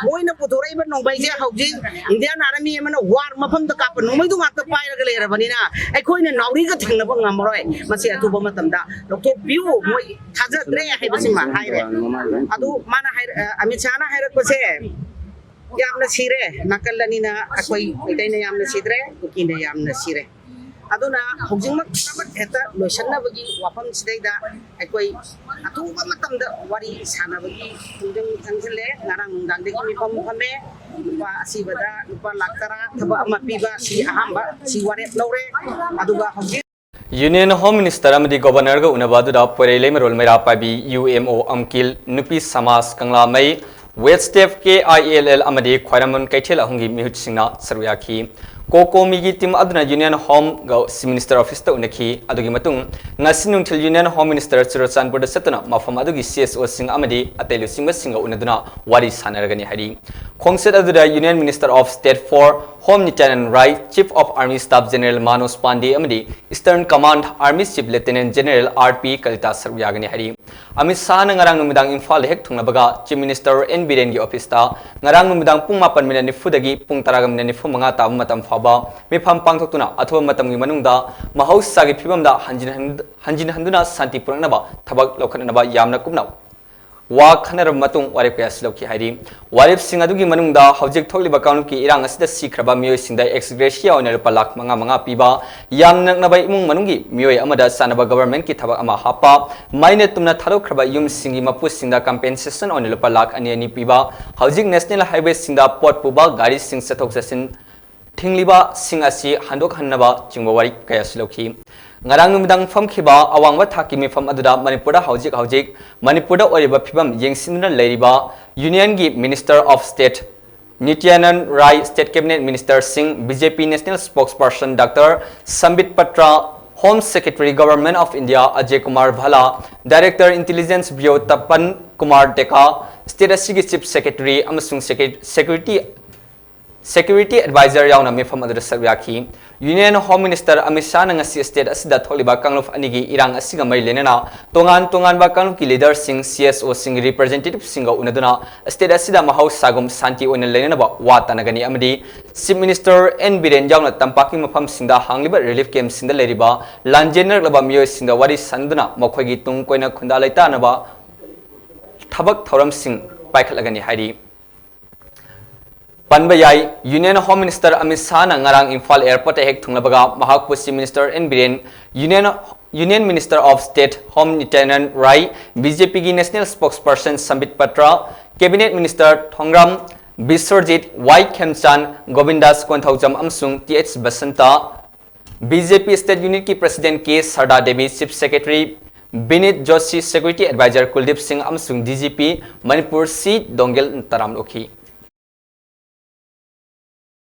ꯃꯣꯏꯅ ꯄꯨꯊꯣꯔꯛꯏꯕ ꯅꯣꯡꯃꯩꯁꯦ ꯍꯧꯖꯤꯛ ꯏꯟꯗꯤꯌꯥꯟ ꯑꯥꯔꯃꯤ ꯑꯃꯅ ꯋꯥꯔ ꯃꯐꯝꯗ ꯀꯥꯞꯄ ꯅꯣꯡꯃꯩꯗꯨ ꯉꯥꯛꯇ ꯄꯥꯏꯔꯒ ꯂꯩꯔꯕꯅꯤꯅ ꯑꯩꯈꯣꯏꯅ ꯅꯥꯎꯔꯤꯒ ꯊꯦꯡꯅꯕ ꯉꯝꯃꯔꯣꯏ꯫ ꯃꯁꯤ ꯑꯊꯨꯕ ꯃꯇꯝꯗ ꯂꯧꯊꯣꯛꯄꯤꯌꯨ꯫ ꯃꯣꯏ ꯊꯥꯖꯗ꯭ꯔꯦ ꯍꯥꯏꯕꯁꯤꯃ ꯍꯥꯏꯔꯦ꯫ ꯑꯗꯨ ꯃꯥꯅ ꯍꯥꯏꯔ-, ꯑ, ꯑꯃꯤꯠ ꯁꯥꯍꯅ ꯍꯥꯏꯔꯛꯄꯁꯦ ꯌꯥꯝꯅ ꯁꯤꯔꯦ꯫ ꯅꯥꯀꯜ ꯑꯅꯤꯅ ꯑꯩꯈꯣꯏ ꯃꯩꯇꯩꯅ ꯌꯥꯝꯅ ꯁꯤꯗ꯭ꯔꯦ, ꯀꯨꯀꯤꯅ ꯌꯥꯝꯅ ꯁꯤꯔꯦ꯫ ꯑꯗꯨꯅ ꯍꯧꯖꯤꯛꯃꯛ ꯍꯦꯛꯇ ꯂꯣꯏꯁꯤꯟꯅꯕꯒꯤ ꯋꯥꯐꯝꯁꯤꯗꯩꯗ ꯑꯩꯈꯣꯏ ꯑꯊꯨꯕ ꯃꯇꯝꯗ ꯋꯥꯔꯤ ꯁꯥꯟꯅꯕꯒꯤ ꯈꯣꯡꯖꯪ ꯆꯪꯁꯤꯜꯂꯦ꯫ ꯉꯔꯥꯡ ꯅꯨꯡꯗꯥꯡꯗꯒꯤ ꯃꯤꯐꯝ ꯐꯝꯃꯦ꯫ ꯂꯨꯄꯥ ꯑꯁꯤꯕꯗ ꯂꯨꯄꯥ ꯂꯥꯈ ꯇꯔꯥ ꯊꯕꯛ ꯑꯃ ꯄꯤꯕ ꯁꯤ ꯑꯍꯥꯟꯕ ꯁꯤ ꯋꯥꯔꯦꯞ ꯂꯧꯔꯦ꯫ ꯑꯗꯨꯒ ꯍꯧꯖꯤꯛ Union Home Minister ꯑꯃꯗꯤ Governorꯒ ꯎꯅꯕ ꯑꯗꯨꯗ ꯄꯣꯏꯔꯩ ꯂꯩꯃꯔꯣꯜ ꯃꯩꯔꯥ ꯄꯥꯏꯕꯤ UMO ꯑꯝꯀꯤꯜ, ꯅꯨꯄꯤ ꯁꯃꯥꯖ ꯀꯪꯂꯥꯃꯩ, ꯋꯦꯁ ꯁ꯭ꯇꯦꯞ KILL ꯑꯃꯗꯤ ꯈ꯭ꯋꯥꯏꯔꯝꯕꯟ ꯀꯩꯊꯦꯜ ꯑꯍꯨꯝꯒꯤ ꯃꯤꯍꯨꯠꯁꯤꯡꯅ ꯁꯔꯨꯛ ꯌꯥꯈꯤ꯫ COCOMIꯒꯤ team ꯑꯗꯨꯅ Union Homeꯒ Minister Officeꯇ ꯎꯅꯈꯤ꯫ ꯑꯗꯨꯒꯤ ꯃꯇꯨꯡ ꯉꯁꯤ ꯅꯨꯡꯊꯤꯜ Union Home Minister ꯆꯨꯔꯆꯥꯟꯄꯨꯔꯗ ꯆꯠꯇꯨꯅ ꯃꯐꯝ ꯑꯗꯨꯒꯤ CSOꯁꯤꯡ ꯑꯃꯗꯤ ꯑꯇꯩ ꯂꯨꯆꯤꯡꯕꯁꯤꯡꯒ ꯎꯅꯗꯨꯅ ꯋꯥꯔꯤ ꯁꯥꯟꯅꯔꯒꯅꯤ ꯍꯥꯏꯔꯤ꯫ ꯈꯣꯡꯆꯠ ꯑꯗꯨꯗ Union Minister of State for Home ꯅꯤꯇ꯭ꯌꯥꯅꯟ Rai, Chief of Army Staff General Manoj ꯄꯥꯟꯗꯦ ꯑꯃꯗꯤ Eastern Command Army Chief Lieutenant General R P Kalita ꯁꯔꯨꯛ ꯌꯥꯒꯅꯤ ꯍꯥꯏꯔꯤ꯫ ꯑꯃꯤꯠ ꯁꯥꯍꯅ ꯉꯔꯥꯡ ꯅꯨꯃꯤꯗꯥꯡ ꯏꯝꯐꯥꯜꯗ ꯍꯦꯛ ꯊꯨꯡꯂꯕꯒ Chief Minister N ꯕꯤꯔꯦꯟꯒꯤ officeꯇ ꯉꯔꯥꯡ ꯅꯨꯃꯤꯗꯥꯡ ꯄꯨꯡ ꯃꯥꯄꯟ ꯃꯤꯅꯠ ꯅꯤꯐꯨꯗꯒꯤ ꯄꯨꯡ ꯇꯔꯥꯒ ꯃꯤꯅꯠ ꯅꯤꯐꯨ ꯃꯉꯥ ꯇꯥꯕ ꯃꯇꯝ ꯐꯥꯎꯕ ꯃꯤꯐꯝ ꯄꯥꯡꯊꯣꯛꯇꯨꯅ ꯑꯊꯨꯕ ꯃꯇꯝꯒꯤ ꯃꯅꯨꯡꯗ ꯃꯍꯧꯁꯥꯒꯤ ꯐꯤꯕꯝꯗ ꯍꯟꯖꯤꯟ ꯍꯟ-, ꯍꯟꯖꯤꯟ ꯍꯟꯗꯨꯅ ꯁꯥꯟꯇꯤ ꯄꯨꯔꯛꯅꯕ ꯊꯕꯛ ꯂꯧꯈꯠꯅꯅꯕ ꯌꯥꯝꯅ ꯀꯨꯞꯅ ꯋꯥ ꯈꯟꯅꯔꯕ ꯃꯇꯨꯡ ꯋꯥꯔꯦꯞ ꯀꯌꯥꯁꯨ ꯂꯧꯈꯤ ꯍꯥꯏꯔꯤ꯫ ꯋꯥꯔꯦꯞꯁꯤꯡ ꯑꯗꯨꯒꯤ ꯃꯅꯨꯡꯗ ꯍꯧꯖꯤꯛ ꯊꯣꯛꯂꯤꯕ ꯀꯥꯡꯂꯨꯞꯀꯤ ꯏꯔꯥꯡ ꯑꯁꯤꯗ ꯁꯤꯈ꯭ꯔꯕ ꯃꯤꯑꯣꯏꯁꯤꯡꯗ ex gratia ꯑꯣꯏꯅ ꯂꯨꯄꯥ ꯂꯥꯈ ꯃꯉꯥ ꯃꯉꯥ ꯄꯤꯕ, ꯌꯥꯝꯅ ꯅꯛꯅꯕ ꯏꯃꯨꯡ ꯃꯅꯨꯡꯒꯤ ꯃꯤꯑꯣꯏ ꯑꯃꯗ ꯆꯥꯅꯕ governmentꯀꯤ ꯊꯕꯛ ꯑꯃ ꯍꯥꯞꯄ, ꯃꯩꯅ ꯇꯨꯝꯅ ꯊꯥꯗꯣꯛꯈ꯭ꯔꯕ ꯌꯨꯝꯁꯤꯡꯒꯤ ꯃꯄꯨꯁꯤꯡꯗ compensation ꯑꯣꯏꯅ ꯂꯨꯄꯥ ꯂꯥꯈ ꯑꯅꯤ ꯑꯅꯤ ꯄꯤꯕ, ꯍꯧꯖꯤꯛ national highwayꯁꯤꯡꯗ ꯄꯣꯠ ꯄꯨꯕ ꯒꯥꯔꯤꯁꯤꯡ ꯆꯠꯊꯣꯛ ꯆꯠꯁꯤꯟ ꯊꯤꯡꯂꯤꯕꯁꯤꯡ ꯑꯁꯤ ꯍꯟꯗꯣꯛꯍꯟꯅꯕ ꯆꯤꯡꯕ ꯋꯥꯔꯦꯞ ꯀꯌꯥꯁꯨ ꯂꯧꯈꯤ꯫ ꯉꯔꯥꯡ ꯅꯨꯃꯤꯗꯥꯡ ꯐꯝꯈꯤꯕ ꯑꯋꯥꯡꯕ ꯊꯥꯛꯀꯤ ꯃꯤꯐꯝ ꯑꯗꯨꯗ ꯃꯅꯤꯄꯨꯔꯗ ꯍꯧꯖꯤꯛ ꯍꯧꯖꯤꯛ ꯃꯅꯤꯄꯨꯔꯗ ꯑꯣꯏꯔꯤꯕ ꯐꯤꯕꯝ ꯌꯦꯡꯁꯤꯟꯗꯨꯅ ꯂꯩꯔꯤꯕ Unionꯒꯤ Minister of State ꯅꯤꯇ꯭ꯌꯥꯅꯟ Rai, State Cabinet Ministerꯁꯤꯡ, BJP National Spokesperson Doctor ꯁꯝꯕꯤꯠ Patra, Home Secretary, Government of India, Ajay Kumar Bhalla, Director, Intelligence Bureau, Tapan Kumar Deka, state ꯑꯁꯤꯒꯤ Chief Secretary ꯑꯃꯁꯨꯡ Secre-, Security, Security Advisor ꯌꯥꯎꯅ ꯃꯤꯐꯝ ꯑꯗꯨꯗ ꯁꯔꯨꯛ ꯌꯥꯈꯤ꯫ Union Home Minister Amit ꯁꯥꯍꯅ ꯉꯁꯤ state ꯑꯁꯤꯗ ꯊꯣꯛꯂꯤꯕ ꯀꯥꯡꯂꯨꯞ ꯑꯅꯤꯒꯤ ꯏꯔꯥꯡ ꯑꯁꯤꯒ ꯃꯔꯤ ꯂꯩꯅꯅ ꯇꯣꯉꯥꯟ ꯇꯣꯉꯥꯟꯕ ꯀꯥꯡꯂꯨꯞꯀꯤ leaderꯁꯤꯡ, CSOꯁꯤꯡ, representativeꯁꯤꯡꯒ ꯎꯅꯗꯨꯅ state ꯑꯁꯤꯗ ꯃꯍꯧꯁꯥꯒꯨꯝ ꯁꯥꯟꯇꯤ ꯑꯣꯏꯅ ꯂꯩꯅꯅꯕ ꯋꯥ ꯇꯥꯅꯒꯅꯤ ꯑꯃꯗꯤ Chief Minister ꯑꯦꯟ ꯕꯤꯔꯦꯟ ꯌꯥꯎꯅ ꯇꯝꯄꯥꯛꯀꯤ ꯃꯐꯝꯁꯤꯡꯗ ꯍꯥꯡꯂꯤꯕ relief campꯁꯤꯡꯗ ꯂꯩꯔꯤꯕ ꯂꯥꯟꯖꯦꯟꯅꯔꯛꯂꯕ ꯃꯤꯑꯣꯏꯁꯤꯡꯒ ꯋꯥꯔꯤ ꯁꯥꯅꯗꯨꯅ ꯃꯈꯣꯏꯒꯤ ꯇꯨꯡ ꯀꯣꯏꯅ ꯈꯨꯟꯗꯥ ꯂꯩꯇꯥꯅꯕ ꯊꯕꯛ ꯊꯧꯔꯝꯁꯤꯡ ꯄꯥꯏꯈꯠꯂꯒꯅꯤ ꯍꯥꯏꯔꯤ꯫ ꯄꯟꯕ ꯌꯥꯏ, Union Home Minister ꯑꯃꯤꯠ ꯁꯥꯍꯅ ꯉꯔꯥꯡ ꯏꯝꯐꯥꯜ airportꯇ ꯍꯦꯛ ꯊꯨꯡꯂꯕꯒ ꯃꯍꯥꯛꯄꯨ Chief Minister N Biren, Union, Union Minister of State Home Nityanand Rai, BJPꯒꯤ National Spokesperson Sambit Patra, Cabinet Minister Thongam Biswajit, Y Khemchand, Govindas Konthoujam ꯑꯃꯁꯨꯡ T H Basanta, BJP State Unitꯀꯤ President K Sarda Devi, Chief Secretary Vineet Joshi, Security Advisor Kuldeep Singh ꯑꯃꯁꯨꯡ DGP ꯃꯅꯤꯄꯨꯔ ꯁꯤ ꯗꯣꯡꯒꯦꯜ ꯇꯔꯥꯝ ꯑꯣꯛꯈꯤ꯫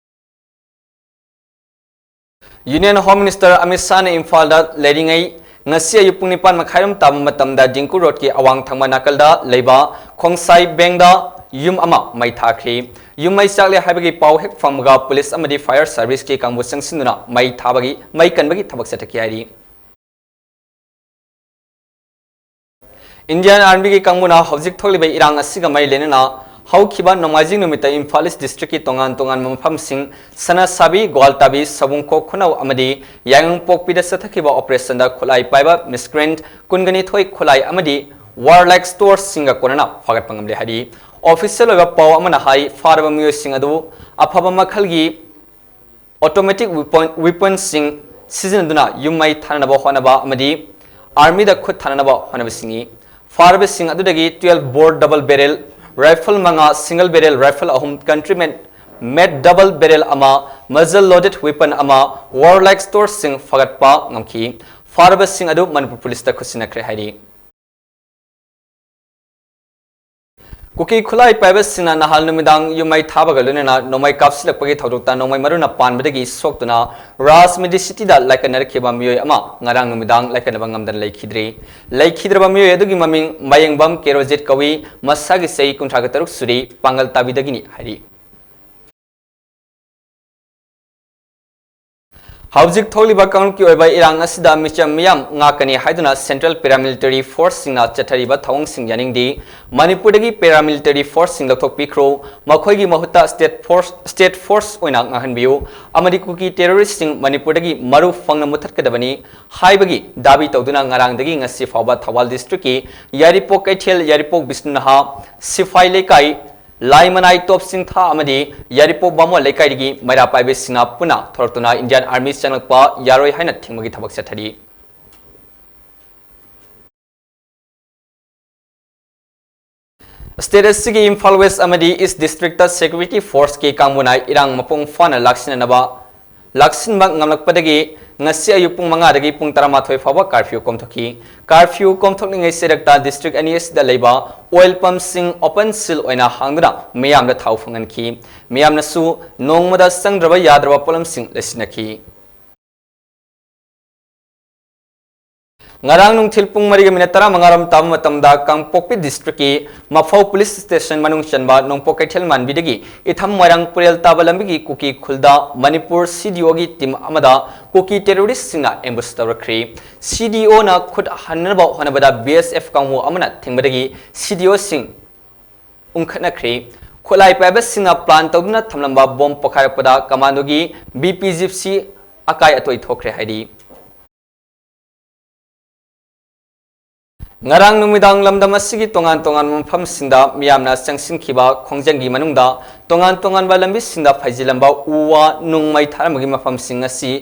Union Home Minister ꯑꯃꯤꯠ ꯁꯥꯍꯅ ꯏꯝꯐꯥꯜꯗ ꯂꯩꯔꯤꯉꯩ ꯉꯁꯤ ꯑꯌꯨꯛ ꯄꯨꯡ ꯅꯤꯄꯥꯟ ꯃꯈꯥꯏꯔꯣꯝ ꯇꯥꯕ ꯃꯇꯝꯗ ꯗꯤꯡꯀꯨ ꯔꯣꯗꯀꯤ ꯑꯋꯥꯡ ꯊꯪꯕ ꯅꯥꯀꯜꯗ ꯂꯩꯕ ꯈꯣꯡꯁꯥꯏ ꯕꯦꯡꯗ ꯌꯨꯝ ꯑꯃ ꯃꯩ ꯊꯥꯈ꯭ꯔꯤ꯫ ꯌꯨꯝ ꯃꯩ ꯆꯥꯛꯂꯦ ꯍꯥꯏꯕꯒꯤ ꯄꯥꯎ ꯍꯦꯛ ꯐꯪꯕꯒ ꯄꯨꯂꯤꯁ ꯑꯃꯗꯤ fire serviceꯀꯤ ꯀꯥꯡꯕꯨ ꯆꯪꯁꯤꯟꯗꯨꯅ ꯃꯩ ꯊꯥꯕꯒꯤ, ꯃꯩ ꯀꯟꯕꯒꯤ ꯊꯕꯛ ꯆꯠꯊꯈꯤ ꯍꯥꯏꯔꯤ꯫ Indian Armyꯒꯤ ꯀꯥꯡꯕꯨꯅ ꯍꯧꯖꯤꯛ ꯊꯣꯛꯂꯤꯕ ꯏꯔꯥꯡ ꯑꯁꯤꯒ ꯃꯔꯤ ꯂꯩꯅꯅ ꯍꯧꯈꯤꯕ ꯅꯣꯡꯃꯥꯏꯖꯤꯡ ꯅꯨꯃꯤꯠꯇ ꯏꯝꯐꯥꯜ East Districtꯀꯤ ꯇꯣꯉꯥꯟ ꯇꯣꯉꯥꯟꯕ ꯃꯐꯝꯁꯤꯡ ꯁꯅꯥꯁꯥꯕꯤ, ꯒ꯭ꯋꯥꯜꯇꯥꯕꯤ, ꯁꯕꯨꯡꯈꯣꯛ ꯈꯨꯅꯧ ꯑꯃꯗꯤ ꯌꯥꯏꯉꯪꯄꯣꯛꯄꯤꯗ ꯆꯠꯊꯈꯤꯕ operationꯗ ꯈꯨꯠꯂꯥꯏ ꯄꯥꯏꯕ miscreant ꯀꯨꯟꯒ ꯅꯤꯊꯣꯏ ꯈꯨꯠꯂꯥꯏ ꯑꯃꯗꯤ warlike storesꯁꯤꯡꯒ ꯀꯣꯟꯅꯅ ꯐꯥꯒꯠꯄ ꯉꯝꯂꯦ ꯍꯥꯏꯔꯤ꯫ Official ꯑꯣꯏꯕ ꯄꯥꯎ ꯑꯃꯅ ꯍꯥꯏ, ꯐꯥꯔꯕ ꯃꯤꯑꯣꯏꯁꯤꯡ ꯑꯗꯨ ꯑꯐꯕ ꯃꯈꯜꯒꯤ automatic weapon, weaponꯁꯤꯡ ꯁꯤꯖꯤꯟꯅꯗꯨꯅ ꯌꯨꯝ ꯃꯩ ꯊꯥꯅꯅꯕ ꯍꯣꯠꯅꯕ ꯑꯃꯗꯤ Armyꯗ ꯈꯨꯠ ꯊꯥꯅꯅꯕ ꯍꯣꯠꯅꯕꯁꯤꯡꯅꯤ꯫ ꯐꯥꯔꯕꯁꯤꯡ ꯑꯗꯨꯗꯒꯤ twelve bore double barrel rifle ꯃꯉꯥ, single barrel rifle ꯑꯍꯨꯝ, country made, made double barrel ꯑꯃ, muzzle loaded weapon ꯑꯃ, warlike storesꯁꯤꯡ ꯐꯥꯒꯠꯄ ꯉꯝꯈꯤ꯫ ꯐꯥꯔꯕꯁꯤꯡ ꯑꯗꯨ ꯃꯅꯤꯄꯨꯔ ꯄꯨꯂꯤꯁꯇ ꯈꯨꯠꯁꯤꯟꯅꯈ꯭ꯔꯦ ꯍꯥꯏꯔꯤ꯫ ꯀꯨꯀꯤ ꯈꯨꯠꯂꯥꯏ ꯄꯥꯏꯕꯁꯤꯡꯅ ꯅꯍꯥꯟ ꯅꯨꯃꯤꯗꯥꯡ ꯌꯨꯝꯃꯩ ꯊꯥꯕꯒ ꯂꯣꯏꯅꯅ ꯅꯣꯡꯃꯩ ꯀꯥꯞꯁꯤꯜꯂꯛꯄꯒꯤ ꯊꯧꯗꯣꯛꯇ ꯅꯣꯡꯃꯩ ꯃꯔꯨꯅ ꯄꯥꯟꯕꯗꯒꯤ ꯁꯣꯛꯇꯨꯅ ꯔꯥꯖꯃꯤꯗꯤ ꯁꯤꯇꯤꯗ ꯂꯥꯏꯀꯠꯅꯔꯛꯈꯤꯕ ꯃꯤꯑꯣꯏ ꯑꯃ ꯉꯔꯥꯡ ꯅꯨꯃꯤꯗꯥꯡ ꯂꯥꯏꯀꯠꯅꯕ ꯉꯝꯗꯅ ꯂꯩꯈꯤꯗ꯭ꯔꯦ꯫ ꯂꯩꯈꯤꯗ꯭ꯔꯕ ꯃꯤꯑꯣꯏ ꯑꯗꯨꯒꯤ ꯃꯃꯤꯡ ꯃꯌꯦꯡꯕꯝ ꯀꯦꯔꯣꯖꯤꯠ ꯀꯧꯏ꯫ ꯃꯁꯥꯒꯤ ꯆꯍꯤ ꯀꯨꯟꯊ꯭ꯔꯥꯒ ꯇꯔꯨꯛ ꯁꯨꯔꯤ, ꯄꯥꯡꯒꯜ ꯇꯥꯕꯤꯗꯒꯤꯅꯤ ꯍꯥꯏꯔꯤ꯫ ꯍꯧꯖꯤꯛ ꯊꯣꯛꯂꯤꯕ ꯀꯥꯡꯂꯨꯞꯀꯤ ꯑꯣꯏꯕ ꯏꯔꯥꯡ ꯑꯁꯤꯗ ꯃꯤꯆꯝ ꯃꯤꯌꯥꯝ ꯉꯥꯛꯀꯅꯤ ꯍꯥꯏꯗꯨꯅ Central Paramilitary Forceꯁꯤꯡꯅ ꯆꯠꯊꯔꯤꯕ ꯊꯧꯑꯣꯡꯁꯤꯡ ꯌꯥꯅꯤꯡꯗꯦ꯫ ꯃꯅꯤꯄꯨꯔꯗꯒꯤ Paramilitary Forceꯁꯤꯡ ꯂꯧꯊꯣꯛꯄꯤꯈ꯭ꯔꯣ, ꯃꯈꯣꯏꯒꯤ ꯃꯍꯨꯠꯇ State Force, State Force ꯑꯣꯏꯅ ꯉꯥꯡꯍꯟꯕꯤꯌꯨ ꯑꯃꯗꯤ ꯀꯨꯀꯤ terroristꯁꯤꯡ ꯃꯅꯤꯄꯨꯔꯗꯒꯤ ꯃꯔꯨ ꯐꯪꯅ ꯃꯨꯊꯠꯀꯗꯕꯅꯤ ꯍꯥꯏꯕꯒꯤ ꯗꯥꯕꯤ ꯇꯧꯗꯨꯅ ꯉꯔꯥꯡꯗꯒꯤ ꯉꯁꯤ ꯐꯥꯎꯕ ꯊꯧꯕꯥꯜ districtꯀꯤ ꯌꯥꯏꯔꯤꯄꯣꯛ ꯀꯩꯊꯦꯜ, ꯌꯥꯏꯔꯤꯄꯣꯛ ꯕꯤꯁꯅꯨꯅꯍꯥ, ꯁꯤꯐꯥꯏ ꯂꯩꯀꯥꯏ, ꯂꯥꯏꯃꯅꯥꯏ ꯇꯣꯞ ꯆꯤꯡꯊꯥ ꯑꯃꯗꯤ ꯌꯥꯏꯔꯤꯄꯣꯛ ꯕꯥꯃꯣꯟ ꯂꯩꯀꯥꯏꯗꯒꯤ ꯃꯩꯔꯥ ꯄꯥꯏꯕꯤꯁꯤꯡꯅ ꯄꯨꯟꯅ ꯊꯣꯔꯛꯇꯨꯅ Indian Army ꯆꯪꯂꯛꯄ ꯌꯥꯔꯣꯏ ꯍꯥꯏꯅ ꯊꯤꯡꯕꯒꯤ ꯊꯕꯛ ꯆꯠꯊꯔꯤ꯫ State ꯑꯁꯤꯒꯤ ꯏꯝꯐꯥꯜ West ꯑꯃꯗꯤ East Districtꯇ Security Forceꯀꯤ ꯀꯥꯡꯕꯨꯅ ꯏꯔꯥꯡ ꯃꯄꯨꯡ ꯐꯥꯅ ꯂꯥꯛꯁꯤꯟꯅꯅꯕ ꯂꯥꯛꯁꯤꯟꯕ ꯉꯝꯂꯛꯄꯗꯒꯤ ꯉꯁꯤ ꯑꯌꯨꯛ ꯄꯨꯡ ꯃꯉꯥꯗꯒꯤ ꯄꯨꯡ ꯇꯔꯥꯃꯥꯊꯣꯏ ꯐꯥꯎꯕ curfew ꯀꯣꯝꯊꯣꯛꯈꯤ꯫ Curfew ꯀꯣꯝꯊꯣꯛꯂꯤꯉꯩ ꯆꯩꯔꯛꯇ district ꯑꯅꯤ ꯑꯁꯤꯗ ꯂꯩꯕ oil pumpꯁꯤꯡ open seal ꯑꯣꯏꯅ ꯍꯥꯡꯗꯨꯅ ꯃꯤꯌꯥꯝꯗ ꯊꯥꯎ ꯐꯪꯍꯟꯈꯤ꯫ ꯃꯤꯌꯥꯝꯅꯁꯨ ꯅꯣꯡꯃꯗ ꯆꯪꯗ꯭ꯔꯕ ꯌꯥꯗ꯭ꯔꯕ ꯄꯣꯠꯂꯝꯁꯤꯡ ꯂꯩꯁꯤꯟꯅꯈꯤ꯫ ꯉꯔꯥꯡ ꯅꯨꯡꯊꯤꯜ ꯄꯨꯡ ꯃꯔꯤꯒ ꯃꯤꯅꯠ ꯇꯔꯥꯃꯉꯥ ꯔꯣꯝ ꯇꯥꯕ ꯃꯇꯝꯗ ꯀꯥꯡꯄꯣꯛꯄꯤ districtꯀꯤ ꯃꯐꯧ police station ꯃꯅꯨꯡ ꯆꯟꯕ ꯅꯣꯡꯄꯣꯛ ꯀꯩꯊꯦꯜ ꯃꯥꯟꯕꯤꯗꯒꯤ ꯏꯊꯝ ꯃꯣꯏꯔꯥꯡ ꯄꯨꯔꯦꯜ ꯇꯥꯕ ꯂꯝꯕꯤꯒꯤ ꯀꯨꯀꯤ ꯈꯨꯜꯗ ꯃꯅꯤꯄꯨꯔ CDOꯒꯤ team ꯑꯃꯗ ꯀꯨꯀꯤ terroristꯁꯤꯡꯅ ambush ꯇꯧꯔꯛꯈ꯭ꯔꯤ꯫ CDOꯅ ꯈꯨꯠ ꯍꯟꯅꯅꯕ ꯍꯣꯠꯅꯕꯗ BSF ꯀꯥꯡꯕꯨ ꯑꯃꯅ ꯊꯤꯡꯕꯗꯒꯤ CDOꯁꯤꯡ ꯎꯪꯈꯠꯅꯈ꯭ꯔꯦ꯫ ꯈꯨꯠꯂꯥꯏ ꯄꯥꯏꯕꯁꯤꯡꯅ plan ꯇꯧꯗꯨꯅ ꯊꯝꯂꯝꯕ bomb ꯄꯣꯈꯥꯏꯔꯛꯄꯗ commandoꯒꯤ BP jeepꯁꯤ ꯑꯀꯥꯏ ꯑꯇꯣꯏ ꯊꯣꯛꯈ꯭ꯔꯦ ꯍꯥꯏꯔꯤ꯫ ꯉꯔꯥꯡ ꯅꯨꯃꯤꯗꯥꯡ ꯂꯝꯗꯝ ꯑꯁꯤꯒꯤ ꯇꯣꯉꯥꯟ ꯇꯣꯉꯥꯟꯕ ꯃꯐꯝꯁꯤꯡꯗ ꯃꯤꯌꯥꯝꯅ ꯆꯪꯁꯤꯟꯈꯤꯕ ꯈꯣꯡꯖꯪꯒꯤ ꯃꯅꯨꯡꯗ ꯇꯣꯉꯥꯟ ꯇꯣꯉꯥꯟꯕ ꯂꯝꯕꯤꯁꯤꯡꯗ ꯐꯩꯖꯤꯜꯂꯝꯕ ꯎ ꯋꯥ ꯅꯨꯡ ꯃꯩ ꯊꯥꯔꯝꯕꯒꯤ ꯃꯐꯝꯁꯤꯡ ꯑꯁꯤ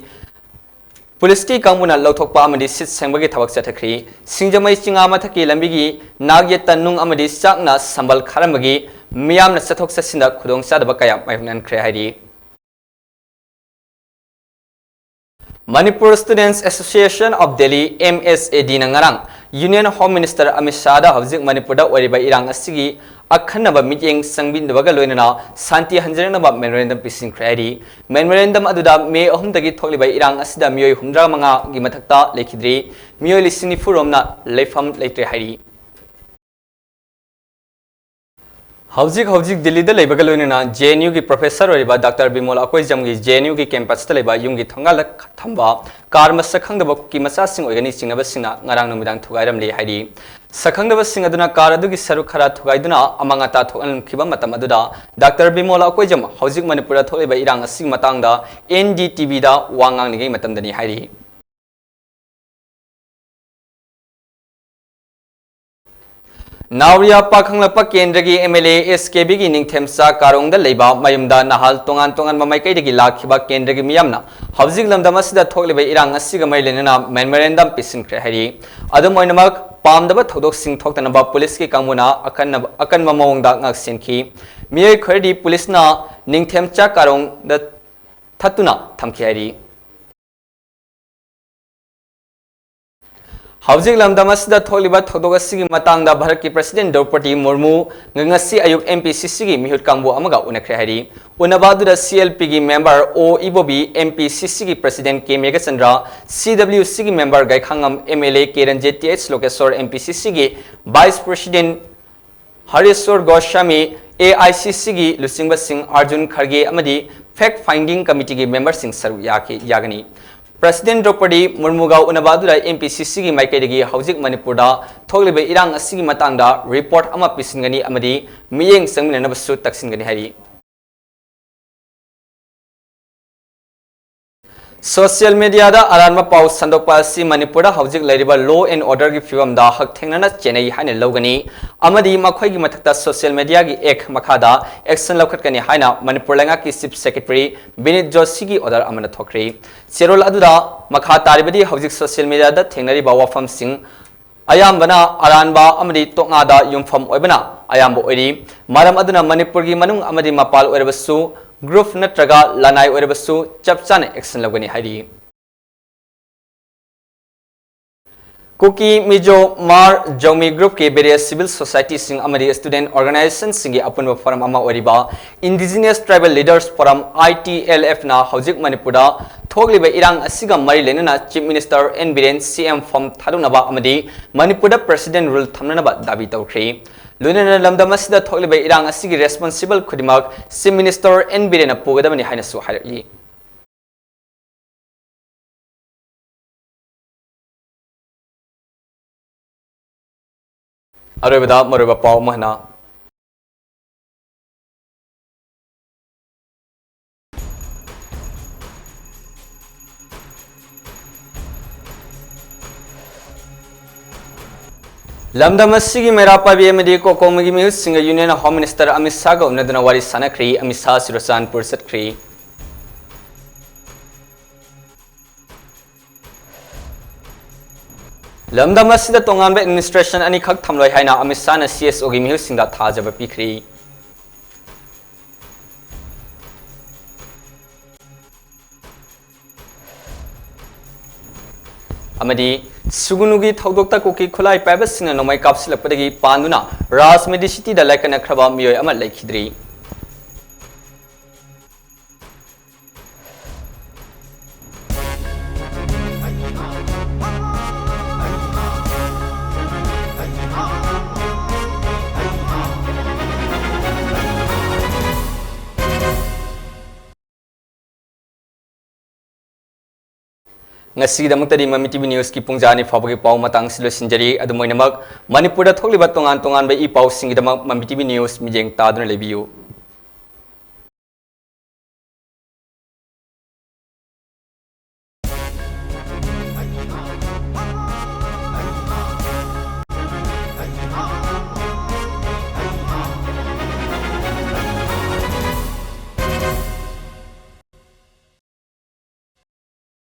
policeꯀꯤ ꯀꯥꯡꯕꯨꯅ ꯂꯧꯊꯣꯛꯄ ꯑꯃꯗꯤ ꯁꯤꯠ ꯁꯦꯡꯕꯒꯤ ꯊꯕꯛ ꯆꯠꯊꯈ꯭ꯔꯤ꯫ ꯁꯤꯡꯖꯃꯩ ꯆꯤꯉꯥ ꯃꯊꯛꯀꯤ ꯂꯝꯕꯤꯒꯤ ꯅꯥꯛ ꯌꯦꯠꯇ ꯅꯨꯡ ꯑꯃꯗꯤ ꯆꯥꯛꯅ ꯁꯝꯕꯜ ꯈꯥꯔꯝꯕꯒꯤ ꯃꯤꯌꯥꯝꯅ ꯆꯠꯊꯣꯛ ꯆꯠꯁꯤꯟꯗ ꯈꯨꯗꯣꯡꯆꯥꯗꯕ ꯀꯌꯥ ꯃꯥꯌꯣꯛꯅꯍꯟꯈ꯭ꯔꯦ ꯍꯥꯏꯔꯤ꯫ Manipur Students Association of Delhi, M S A D ꯅ ꯉꯔꯥꯡ Union Home Minister ꯑꯃꯤꯠ ꯁꯥꯍꯗ ꯍꯧꯖꯤꯛ ꯃꯅꯤꯄꯨꯔꯗ ꯑꯣꯏꯔꯤꯕ ꯏꯔꯥꯡ ꯑꯁꯤꯒꯤ ꯑꯈꯟꯅꯕ ꯃꯤꯠꯌꯦꯡ ꯆꯪꯕꯤꯅꯕꯒ ꯂꯣꯏꯅꯅ ꯁꯥꯟꯇꯤ ꯍꯟꯖꯔꯛꯅꯕ memorandum ꯄꯤꯁꯤꯟꯈ꯭ꯔꯦ ꯍꯥꯏꯔꯤ꯫ Memorandum ꯑꯗꯨꯗ ꯃꯦ ꯑꯍꯨꯝꯗꯒꯤ ꯊꯣꯛꯂꯤꯕ ꯏꯔꯥꯡ ꯑꯁꯤꯗ ꯃꯤꯑꯣꯏ ꯍꯨꯝꯗ꯭ꯔꯥ ꯃꯉꯥꯒꯤ ꯃꯊꯛꯇ ꯂꯩꯈꯤꯗ꯭ꯔꯤ, ꯃꯤꯑꯣꯏ ꯂꯤꯁꯤꯡ ꯅꯤꯐꯨ ꯔꯣꯝꯅ ꯂꯩꯐꯝ ꯂꯩꯇ꯭ꯔꯦ ꯍꯥꯏꯔꯤ꯫ ꯍꯧꯖꯤꯛ ꯍꯧꯖꯤꯛ ꯗꯤꯜꯂꯤꯗ ꯂꯩꯕꯒ ꯂꯣꯏꯅꯅ J N U ꯒꯤ professor ꯑꯣꯏꯔꯤꯕ Doctor Bimol ꯑꯀꯣꯏꯖꯝꯒꯤ J N U ꯒꯤ campus ꯇ ꯂꯩꯕ ꯌꯨꯝꯒꯤ ꯊꯣꯡꯒꯥꯜꯗ ꯊꯝꯕ car ꯃꯁꯛ ꯈꯪꯗꯕ ꯀꯨꯀꯤ ꯃꯆꯥꯁꯤꯡ ꯑꯣꯏꯒꯅꯤ ꯆꯤꯡꯅꯕꯁꯤꯡꯅ ꯉꯔꯥꯡ ꯅꯨꯃꯤꯗꯥꯡ ꯊꯨꯒꯥꯏꯔꯝꯂꯦ ꯍꯥꯏꯔꯤ꯫ ꯁꯛꯈꯪꯗꯕꯁꯤꯡ ꯑꯗꯨꯅ car ꯑꯗꯨꯒꯤ ꯁꯔꯨꯛ ꯈꯔ ꯊꯨꯒꯥꯏꯗꯨꯅ ꯑꯃꯥꯡ ꯑꯇꯥ ꯊꯣꯛꯍꯜꯂꯝꯈꯤꯕ ꯃꯇꯝ ꯑꯗꯨꯗ Doctor ꯕꯤꯃꯣꯜ ꯑꯀꯣꯏꯖꯝ ꯍꯧꯖꯤꯛ ꯃꯅꯤꯄꯨꯔꯗ ꯊꯣꯛꯂꯤꯕ ꯏꯔꯥꯡ ꯑꯁꯤꯒꯤ ꯃꯇꯥꯡꯗ N D T V ꯗ ꯋꯥ ꯉꯥꯡꯂꯤꯉꯩ ꯃꯇꯝꯗꯅꯤ ꯍꯥꯏꯔꯤ꯫ ꯅꯥꯎꯔꯤꯌꯥ ꯄꯥꯈꯪꯂꯛꯄ ꯀꯦꯟꯗ꯭ꯔꯒꯤ M L A S K B ꯒꯤ ꯅꯤꯡꯊꯦꯝꯆꯥ ꯀꯥꯔꯣꯡꯗ ꯂꯩꯕ ꯃꯌꯨꯝꯗ ꯅꯍꯥꯜ ꯇꯣꯉꯥꯟ ꯇꯣꯉꯥꯟꯕ ꯃꯥꯏꯀꯩꯗꯒꯤ ꯂꯥꯛꯈꯤꯕ ꯀꯦꯟꯗ꯭ꯔꯒꯤ ꯃꯤꯌꯥꯝꯅ ꯍꯧꯖꯤꯛ ꯂꯝꯗꯝ ꯑꯁꯤꯗ ꯊꯣꯛꯂꯤꯕ ꯏꯔꯥꯡ ꯑꯁꯤꯒ ꯃꯔꯤ ꯂꯩꯅꯅ memorandum ꯄꯤꯁꯤꯟꯈ꯭ꯔꯦ ꯍꯥꯏꯔꯤ꯫ ꯑꯗꯨꯝ ꯑꯣꯏꯅꯃꯛ, ꯄꯥꯝꯗꯕ ꯊꯧꯗꯣꯛꯁꯤꯡ ꯊꯣꯛꯇꯅꯕ ꯄꯨꯂꯤꯁꯀꯤ ꯀꯥꯡꯕꯨꯅ ꯑꯀꯟꯅꯕ-, ꯑꯀꯟꯕ ꯃꯑꯣꯡꯗ ꯉꯥꯛꯁꯦꯟꯈꯤ꯫ ꯃꯤꯑꯣꯏ ꯈꯔꯗꯤ ꯄꯨꯂꯤꯁꯅ ꯅꯤꯡꯊꯦꯝꯆꯥ ꯀꯥꯔꯣꯡꯗ ꯊꯠꯇꯨꯅ ꯊꯝꯈꯤ ꯍꯥꯏꯔꯤ꯫ ꯍꯧꯖꯤꯛ ꯂꯝꯗꯝ ꯑꯁꯤꯗ ꯊꯣꯛꯂꯤꯕ ꯊꯧꯗꯣꯛ ꯑꯁꯤꯒꯤ ꯃꯇꯥꯡꯗ ꯚꯥꯔꯠꯀꯤ President ꯗ꯭ꯔꯧꯄꯗꯤ ꯃꯨꯔꯃꯨ ꯉꯁꯤ ꯑꯌꯨꯛ M P C C ꯒꯤ ꯃꯤꯍꯨꯠ ꯀꯥꯡꯕꯨ ꯑꯃꯒ ꯎꯅꯈ꯭ꯔꯦ ꯍꯥꯏꯔꯤ꯫ ꯎꯅꯕ ꯑꯗꯨꯗ C L P ꯒꯤ member O ꯏꯕꯣꯕꯤ, M P C C ꯒꯤ President K Meghachandra, C W C ꯒꯤ member ꯒꯥꯏꯈꯥꯉꯝ, M L A K Ranjit, T H ꯂꯣꯀꯦꯁꯣꯔ, M P C C ꯒꯤ Vice President ꯍꯔꯤꯁꯣꯔ Goswami, A I C C ꯒꯤ ꯂꯨꯆꯤꯡꯕꯁꯤꯡ ꯑꯔꯖꯨꯟ ꯈꯔꯒꯦ ꯑꯃꯗꯤ fact finding committee ꯒꯤ member ꯁꯤꯡ ꯁꯔꯨꯛ ꯌꯥꯈꯤ, ꯌꯥꯒꯅꯤ꯫ President ꯗ꯭ꯔꯧꯄꯗꯤ ꯃꯨꯔꯃꯨꯒ ꯎꯅꯕ ꯑꯗꯨꯗ M P C C ꯒꯤ ꯃꯥꯏꯀꯩꯗꯒꯤ ꯍꯧꯖꯤꯛ ꯃꯅꯤꯄꯨꯔꯗ ꯊꯣꯛꯂꯤꯕ ꯏꯔꯥꯡ ꯑꯁꯤꯒꯤ ꯃꯇꯥꯡꯗ report ꯑꯃ ꯄꯤꯁꯤꯟꯒꯅꯤ ꯑꯃꯗꯤ ꯃꯤꯠꯌꯦꯡ ꯆꯪꯃꯤꯟꯅꯅꯕꯁꯨ ꯇꯛꯁꯤꯟꯒꯅꯤ ꯍꯥꯏꯔꯤ꯫ Social media ꯗ ꯑꯔꯥꯟꯕ ꯄꯥꯎ ꯁꯟꯗꯣꯛꯄ ꯑꯁꯤ ꯃꯅꯤꯄꯨꯔꯗ ꯍꯧꯖꯤꯛ ꯂꯩꯔꯤꯕ law and order ꯒꯤ ꯐꯤꯕꯝꯗ ꯍꯛꯊꯦꯡꯅꯅ ꯆꯦꯟꯅꯩ ꯍꯥꯏꯅ ꯂꯧꯒꯅꯤ ꯑꯃꯗꯤ ꯃꯈꯣꯏꯒꯤ ꯃꯊꯛꯇ social media ꯒꯤ act ꯃꯈꯥꯗ action ꯂꯧꯈꯠꯀꯅꯤ ꯍꯥꯏꯅ ꯃꯅꯤꯄꯨꯔ ꯂꯩꯉꯥꯛꯀꯤ Chief Secretary ꯕꯤꯅꯤꯠ ꯖꯣꯁꯤꯒꯤ order ꯑꯃꯅ ꯊꯣꯛꯈ꯭ꯔꯤ꯫ ꯆꯦꯔꯣꯜ ꯑꯗꯨꯗ ꯃꯈꯥ ꯇꯥꯔꯤꯕꯗꯤ ꯍꯧꯖꯤꯛ social media ꯗ ꯊꯦꯡꯅꯔꯤꯕ ꯋꯥꯐꯝꯁꯤꯡ ꯑꯌꯥꯝꯕꯅ ꯑꯔꯥꯟꯕ ꯑꯃꯗꯤ ꯇꯣꯛꯉꯥꯗ ꯌꯨꯝꯐꯝ ꯑꯣꯏꯕꯅ ꯑꯌꯥꯝꯕ ꯑꯣꯏꯔꯤ꯫ ꯃꯔꯝ ꯑꯗꯨꯅ ꯃꯅꯤꯄꯨꯔꯒꯤ ꯃꯅꯨꯡ ꯑꯃꯗꯤ ꯃꯄꯥꯜ ꯑꯣꯏꯔꯕꯁꯨ, group ꯅꯠꯇ꯭ꯔꯒ ꯂꯅꯥꯏ ꯑꯣꯏꯔꯕꯁꯨ ꯆꯞ ꯆꯥꯅ action ꯂꯧꯒꯅꯤ ꯍꯥꯏꯔꯤ꯫ ꯀꯨꯀꯤ, ꯃꯤꯖꯣ, ꯃꯥꯔ, ꯖꯧꯃꯤ group ꯀꯤ various civil society ꯁꯤꯡ ꯑꯃꯗꯤ student organization ꯁꯤꯡꯒꯤ ꯑꯄꯨꯟꯕ ꯐꯣꯔꯝ ꯑꯃ ꯑꯣꯏꯔꯤꯕ Indigenous Tribal Leaders Forum, I T L F ꯅ ꯍꯧꯖꯤꯛ ꯃꯅꯤꯄꯨꯔꯗ ꯊꯣꯛꯂꯤꯕ ꯏꯔꯥꯡ ꯑꯁꯤꯒ ꯃꯔꯤ ꯂꯩꯅꯅ Chief Minister N Biren C M form ꯊꯥꯗꯣꯛꯅꯕ ꯑꯃꯗꯤ ꯃꯅꯤꯄꯨꯔꯗ President Rule ꯊꯝꯅꯅꯕ ꯗꯥꯕꯤ ꯇꯧꯈ꯭ꯔꯤ꯫ ꯂꯣꯏꯅꯅ ꯂꯝꯗꯝ ꯑꯁꯤꯗ ꯊꯣꯛꯂꯤꯕ ꯏꯔꯥꯡ ꯑꯁꯤꯒꯤ responsible ꯈꯨꯗꯤꯡꯃꯛ Chief Minister N ꯕꯤꯔꯦꯟꯅ ꯄꯨꯒꯗꯕꯅꯤ ꯍꯥꯏꯅꯁꯨ ꯍꯥꯏꯔꯛꯂꯤ꯫ ꯑꯔꯣꯏꯕꯗ ꯃꯔꯨꯑꯣꯏꯕ ꯄꯥꯎ ꯑꯃ ꯍꯟꯅ꯫ ꯂꯝꯗꯝ ꯑꯁꯤꯒꯤ ꯃꯩꯔꯥ ꯄꯥꯏꯕꯤ ꯑꯃꯗꯤ ꯀꯣꯀꯣꯃꯤꯒꯤ ꯃꯤꯍꯨꯠꯁꯤꯡꯒ Union Home Minister ꯑꯃꯤꯠ ꯁꯥꯍꯒ ꯎꯅꯗꯨꯅ ꯋꯥꯔꯤ ꯁꯥꯟꯅꯈ꯭ꯔꯤ꯫ ꯑꯃꯤꯠ ꯁꯥꯍ ꯆꯨꯔꯆꯥꯟꯄꯨꯔ ꯆꯠꯈ꯭ꯔꯤ꯫ ꯂꯝꯗꯝ ꯑꯁꯤꯗ ꯇꯣꯉꯥꯟꯕ administration ꯑꯅꯤꯈꯛ ꯊꯝꯂꯣꯏ ꯍꯥꯏꯅ ꯑꯃꯤꯠ ꯁꯥꯍꯅ C S O ꯒꯤ ꯃꯤꯍꯨꯠꯁꯤꯡꯗ ꯊꯥꯖꯕ ꯄꯤꯈ꯭ꯔꯤ꯫ ꯑꯃꯗꯤ ꯁꯨꯒꯨꯅꯨꯒꯤ ꯊꯧꯗꯣꯛꯇ ꯀꯨꯀꯤ ꯈꯨꯠꯂꯥꯏ ꯄꯥꯏꯕꯁꯤꯡꯅ ꯅꯣꯡꯃꯩ ꯀꯥꯞꯁꯤꯜꯂꯛꯄꯗꯒꯤ ꯄꯥꯟꯗꯨꯅ ꯔꯥꯖꯃꯦꯗꯤ cityꯗ ꯂꯥꯏꯀꯠꯅꯈ꯭ꯔꯕ ꯃꯤꯑꯣꯏ ꯑꯃ ꯂꯩꯈꯤꯗ꯭ꯔꯤ꯫ ꯉꯁꯤꯒꯤꯗꯃꯛꯇꯗꯤ ꯃꯃꯤ T V Newsꯀꯤ ꯄꯨꯡꯖꯥ ꯑꯅꯤ ꯐꯥꯎꯕꯒꯤ ꯄꯥꯎ ꯃꯇꯥꯡ ꯑꯁꯤ ꯂꯣꯏꯁꯤꯟꯖꯔꯤ꯫ ꯑꯗꯨꯝ ꯑꯣꯏꯅꯃꯛ, ꯃꯅꯤꯄꯨꯔꯗ ꯊꯣꯛꯂꯤꯕ ꯇꯣꯉꯥꯟ ꯇꯣꯉꯥꯟꯕ ꯏ ꯄꯥꯎꯁꯤꯡꯒꯤꯗꯃꯛ ꯃꯃꯤ T V News ꯃꯤꯠꯌꯦꯡ ꯇꯥꯗꯨꯅ ꯂꯩꯕꯤꯌꯨ꯫